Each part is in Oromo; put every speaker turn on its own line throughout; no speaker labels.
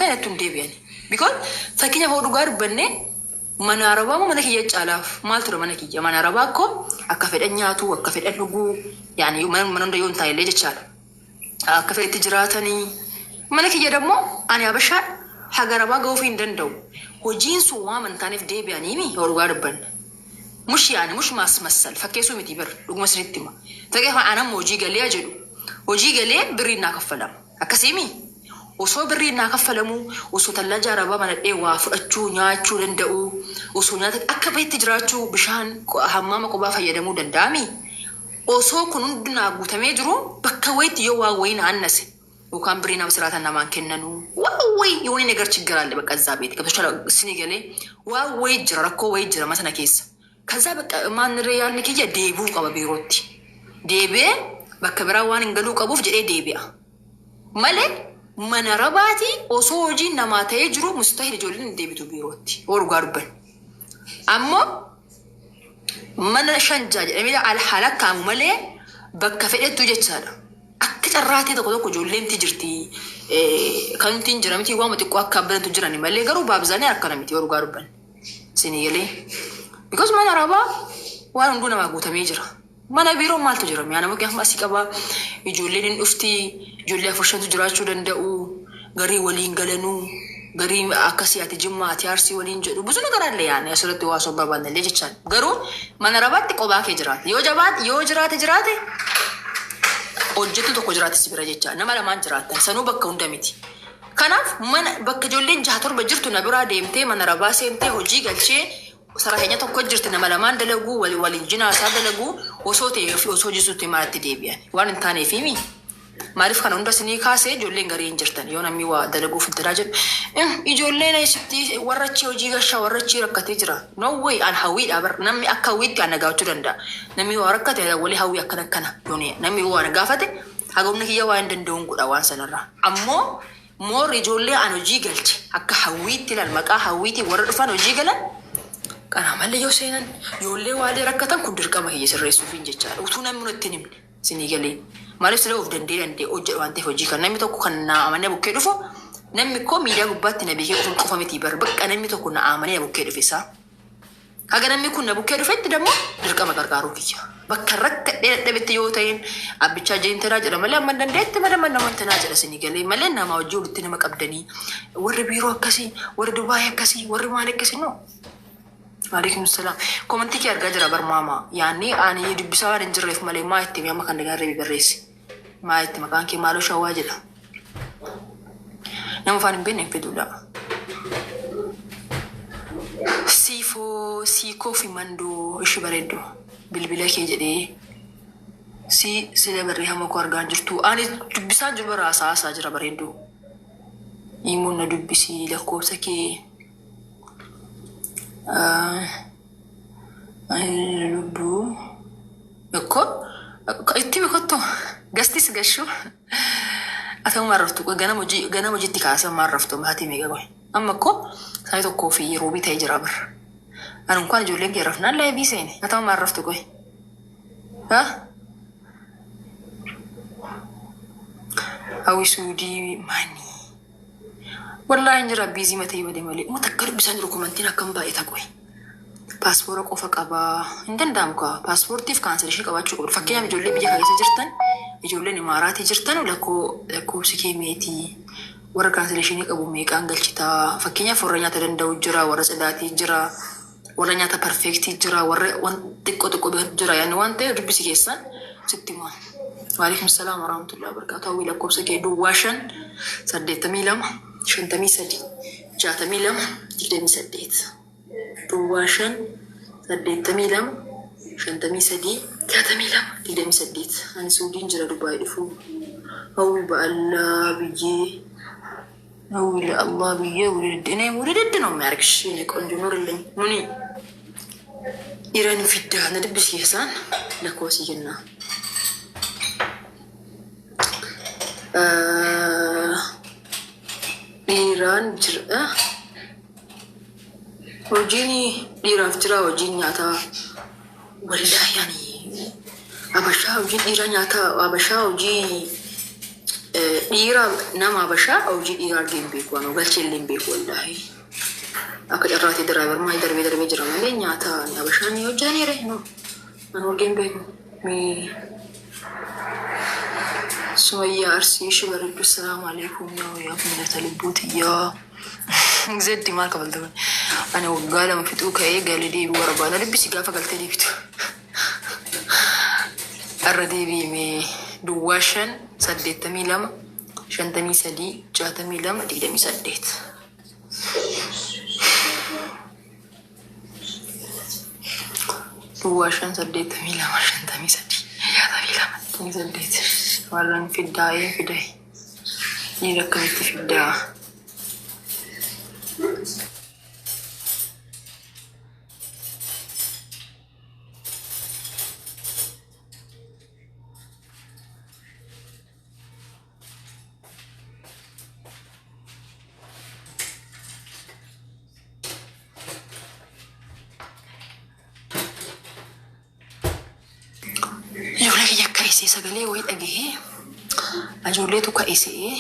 ta'e natti hin deebi'an. Because fakkeenyaaf yoo dhugaa dubbanne mana arabaa moo mana kiyya caalaaf maal ture mana kiyya mana arabaa koo akka fedhan nyaatu akka fedhan dhuguu yaani mana mana hunda yoo hin taane illee jechaadha. Akka fedhetti jiraatanii mana kiyya dammoo ani habashaa haga arabaa ga'uuf hin danda'u. Hojiin sun waan hin taaneef deebi'anii yoo dhugaa dubbanne. Mush yaani mush maasmassal fakkeessuu miti bar dhuguma isinitti hima. Fakkeenyaaf ani amma hojii galee jedhu hojii galee birriin naa kaffalama. Akkasiimi osoo birriin naa kaffalamuu osoo tallaaja arabaa banadhee waa fudhachuu nyaachuu danda'u osoo nyaata akka bahetti jiraachuu bishaan hammaama qophaa fayyadamuu danda'ami. Osoo kun hundi naa guutamee jiru bakka wayitti yoo waa wayii na annase yookaan birrii nama siraatan namaan kennanuu waa wayii የሆነ ነገር ችግር አለ በቃ እዛ ቤት ገብቶሻል ስኒ ገሌ waa wayii jira rakkoo wayii jira mana sana keessa ከዛ በቃ maanirree yaadni kiyya deebi'uu qaba biirootti deebi'ee bakka biraa waan hin galuu qabuuf jedhee deebi'a malee mana rabaatii osoo hojiin namaa ta'ee jiru mustahil ijoolleen hin deebitu biirootti yoo dhugaa dubban ammoo mana shan ja'a jedhamee alhalakkaa'amu malee bakka fedhettu jechaadha. Akka carraatee tokko tokko ijoolleen jirti kan nuti hin jira miti waan xiqqoo akka abbatantu jirani malee garuu baabzaanii akkana miti yoo dhugaa dubban. Isinii galee. Because mana arabaa waan hunduu namaa guutamee jira. Mana biiroo maaltu jira? Mi'a nama gaafa asii qabaa ijoolleen hin dhufti ijoollee afur shantu jiraachuu danda'u garii waliin galanuu garii akkasii ati jimmaa ati arsii waliin jedhu ብዙ ነገር አለ yaani asirratti waa osoo barbaanne illee jechaan garuu mana arabaatti qophaa kee jiraate yoo jabaate yoo jiraate jiraate hojjetu tokko jiraate si bira jecha nama lamaan jiraattan sanuu bakka hunda miti. Kanaaf mana bakka ijoolleen jaha torba jirtu na biraa deemtee mana arabaa seentee hojii galchee saraateenya tokko jirti nama lamaan dalaguu waliin jinaasaa dalaguu osoo ta'ee fi osoo hojjetutti maalatti deebi'an waan hin taaneef himi. Maaliif kana hunda isinii kaasee ijoolleen garii hin jirtan yoo namni waa dalaguuf hin jedhu ijoolleen asitti warra achii hojii gashaa warra achii rakkatee jira. No way an hawwiidha bar namni akka hawwiitti an gaafachuu danda'a. Namni waa rakkate walii hawwii akkana akkana yooni namni waa na gaafate haga humna kiyya waa hin danda'uun godha waan sanarraa. Ammoo moor ijoollee an hojii galche akka hawwiitti ilaal maqaa hawwiitii warra dhufan hojii galan kana malee yoo seenan ijoollee waalee rakkatan kun dirqama kiyya sirreessuuf hin jechaadha. Utuu namni nutti hin himne isinii galee. Maaliif sila of danda'ee danda'ee hojjedhu waan ta'eef hojii kan namni tokko kan na amanee bukkee dhufu namni koo miidiyaa gubbaatti na beekee qofa qofa miti bar bakka namni tokko na amanee na bukkee dhufe isaa. Haga namni kun na bukkee dhufetti dammoo dirqama gargaaruu kiyya. Bakka rakkadhee dadhabetti yoo ta'in abbichaa jeentanaa jedha malee amma dandeetti malee mana mantanaa jedha isinii galee malee nama hojii walitti nama qabdanii warri biiroo akkasii warri Dubaayii akkasii warri maal akkasii no. Waalaikum salaam. Komantii kee argaa jira bar maama. Yaanni ani dubbisaa waan hin jirreef malee maa itti amma kan dagarree barreesse. Maa itti maqaan kee maaloo shawwaa jedha. Nama afaan hin beekne hin fedhuudha. Siifoo siikoo fi mandoo ishee bareeddu bilbila kee jedhee si sila barreeffama koo argaa jirtu. Ani dubbisaa jiru bara haasaa jira bareeddu. Himuun na dubbisi lakkoofsa kee. Lubbuu እኮ itti kottu gastis gashu atamu maarraftu ganama hojii ganama hojiitti kaasa maarraftu maatii meeqa qoy amma ko saayii tokkoo fi roobii ta'ee jira bar ani እንኳን ijoolleen kee rafnaan laayibii seene atamu maarraftu qoy ha hawwi suudii maani wallaahi hin jira biizii matee bade malee uummata akka dubbisaan jiru komantiin akkam baay'ata qoy. Paaspoora qofa qabaa hin danda'amu kaa paaspoortiif kaanselishii qabaachuu qabdu. Fakkeenyaaf ijoollee biyya kana keessa jirtan ijoolleen imaaraatii jirtan lakkoo lakkoofsi kee meetii warra kaanselishinii qabu meeqaan galchitaa fakkeenyaaf warra nyaata danda'u jira warra tsidaatii jira warra nyaata perfeektii jira warra waan xiqqoo xiqqoo beektu jira yaani waan ta'eef dubbisi keessan sitti himaa. Waalaikum salaam warahmatullahi wabarakatuh. Hawwii lakkoofsa kee duwwaa 5 82 53 62 28. Duwwaa 5 82 53 62 28. Ani Suudiin jira Dubaay dhufuu. Hawwi በአላህ ብዬ hawwi ለአላህ ብዬ ውድድ እኔ ውድድድ ነው የሚያደርግሽ የኔ ቆንጆ ኑርልኝ ሙኒ ኢረን ፊዳ ንድብስ keessaan lakkoofsi kennaa. Dhiiraan jira. Hojiin dhiiraaf jira hojiin nyaataa. Wallaahi ani abashaa hojii dhiiraa nyaataa abashaa hojii Dhiira nama Habashaa hojii dhiiraa argee hin beeku. Anoo galchee illee hin beeku wallaahi. Akka carraatti driver maal darbee darbee jira malee nyaata Habashaa ni hojjetaniire. No. Anoo argee hin beeku. Mee Sumayyaa Arsii ishee bareeddu, salaamu alaikum, yaa yaa mul'ata lubbuutiyyaa. Zeddi maal kafalta kun? Ani waggaa 2 fixuu ka'ee galee deebi'uu barbaada. Dubbisi gaafa galtee deebitu. Irra deebi'ime duwwaa 5 82 53 62 28. Duwwaa 5 82 53 62 28. Warraan fiddaa ee fidae. Dhiira akkamitti fiddaa? Ijoollee kiyya ka'isee sagalee wayii dhagahee ijoolleetu ka'isee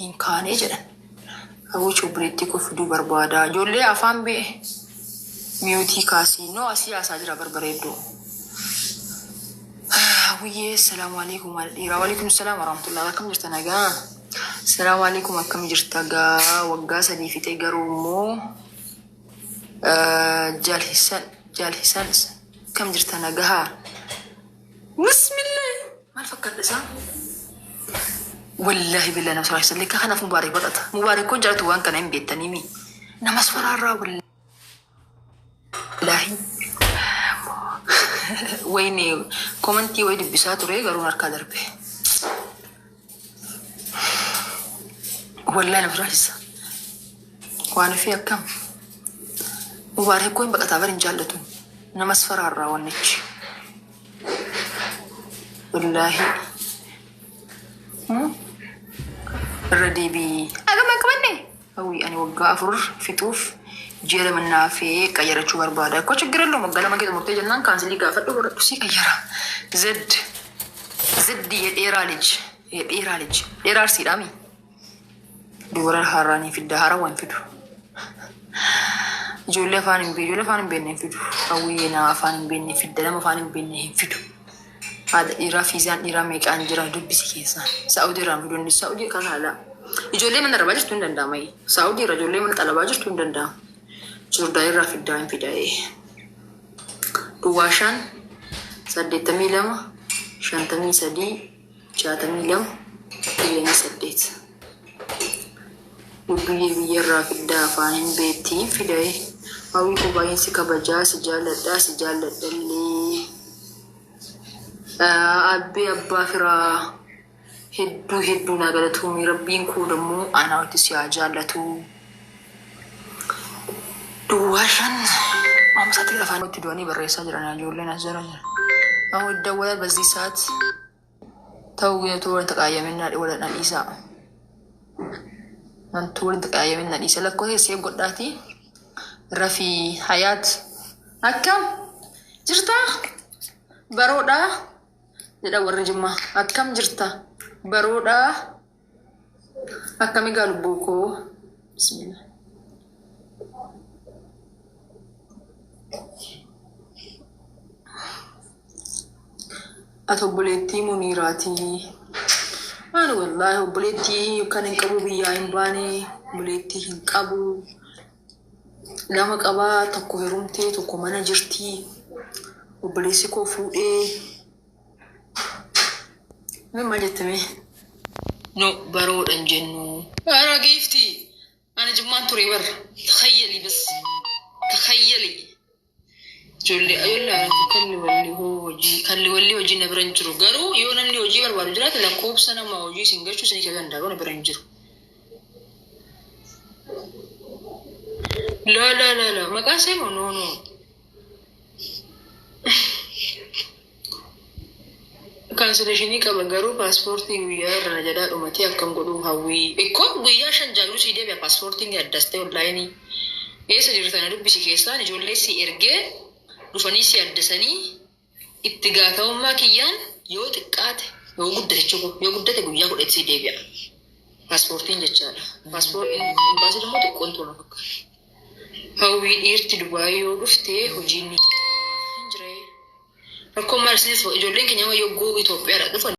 hin kaanee jedhan. Hawwichi obboleettii koo fiduu barbaada. Ijoollee afaan bee miyuutii kaasii. No, asii haasaa jira barbareedduu. Hawwiyyee, salaamu alaikum dhiiraa. Waalaikum salaam warahmatullahi. Akkam jirta, nagaa? Salaamu alaikum, akkam jirta gaa? Waggaa 3 fixee garuu immoo jaalhisan jaalhisan. Akkam jirta, nagahaa? Bismillah, maal fakkaadha isaa? Wallaahi billahi nama soraachisa. Lekka kanaaf Mubaarik baqata. Mubaarik kun jaalatu waan kana hin beektanii mi? Nama soraarraa wallaahi. Wayne komantii wayi dubbisaa ture garuu harkaa darbe. Wallaahi nama soraachisa. Waan ofii akkam. Mubaarik kun baqataa bar, hin jaallatu. Namas faraarraa wannichi. Wallaahi. Irra deebii. Agama qabanne. Hawwi, ani waggaa 4 fixuuf ji'a 2 naafee qayyarachuu barbaada. Ko ችግር የለውም, waggaa 2 keessa murtee jennaan cancel gaafadhu, godhadhu, si qayyara. Zed. Zeddi የdheeraa ልጅ የdheeraa ልጅ dheeraa Arsiidhaami. Dubara haaraa ni fidda, haaraa waan fidu. Ijoollee afaan hin beekne, ijoollee afaan hin beekne hin fidu. Hawwiyyee, nama afaan hin beekne fidda, nama afaan hin beekne hin fidu. Haadha dhiiraa fiizaan dhiiraa meeqaan jira, dubbisi keessaan. Saa'udii irraan fiduu hin, Saa'udii kan haala. Ijoollee mana arabaa jirtu hin danda'ama. Saa'udii irra ijoollee mana xalabaa jirtu hin danda'amu. Joordaa irraa fiddaa hin fidaa'ee. Duwwaa 5 82 53 62 28. Lubbiyyee, biyyarraa fiddaa, afaan hin beektiin fidaa'e. Hawwii koo, baay'een si kabajaa, si jaalladhaa, si jaalladhallee. Abbee abbaa firaa, hedduu hedduu naa galatoomii, rabbiin koo dammoo anaa walitti si haa jaallatu. Duwwaa 5 amsaatti afaan itti du'anii barreessaa jiran ijoolleen as jala jira. አሁን ይደወላል በዚህ ሰዓት። ተው ግን waliin ተቀያየምና wal dhiisaa. Wanti waliin ተቀያየምና dhiisa lakkoo keessee godhaati. Rafii Hayaat, akkam jirta, baroodhaa jedha warri Jimmaa. Akkam jirta, baroodhaa, akkami gaa lubbuu koo? Bismillah. Ati obboleettii Muniiraatii. Ani wallaahi obboleettii kan hin qabu, biyyaa hin baane, obboleettii hin qabu. Lama qabaa, tokko heerumtee, tokko mana jirti. Obboleessi koo fuudhee. Mee maal jettame? No, baroodhan jennu. Ara giifti. Ani Jimmaan ture bar. تخيلي بس. تخيلي. Ijoollee ijoollee kalli walli hojii kalli walli hojii na bira hin jiru. Garuu yoo namni hojii barbaadu jiraate, lakkoofsa nama hojii isin galchuu isinii kennuu danda'a, na bira hin jiru. La la la la, maqaa isaa moo? No, no. Cancellation qaba garuu paaspoortii guyyaa irra na jalaa dhumatee akkam godhuu, Hawwii? Ikkoo guyyaa 5 jaaluu sii deebi'a paaspoortiin addastee online. Eessa jirta, na dubbisi keessaan, ijoollee si ergee dhufanii si addasanii itti gaafatamummaa kiyyaan, yoo xiqqaate, yoo guddate jechuudha, yoo guddate guyyaa 10 sii deebi'a. Paaspoortiin jechaadha. Paaspoortiin imbaasii immoo xiqqoon tola fakkaata. Hawwii dhiirti Dubaayii yoo dhufte hojiin ni jira. Hin jira. Rakkoon maal isinis ijoolleen keenya yogguu Itoophiyaadha dhufan.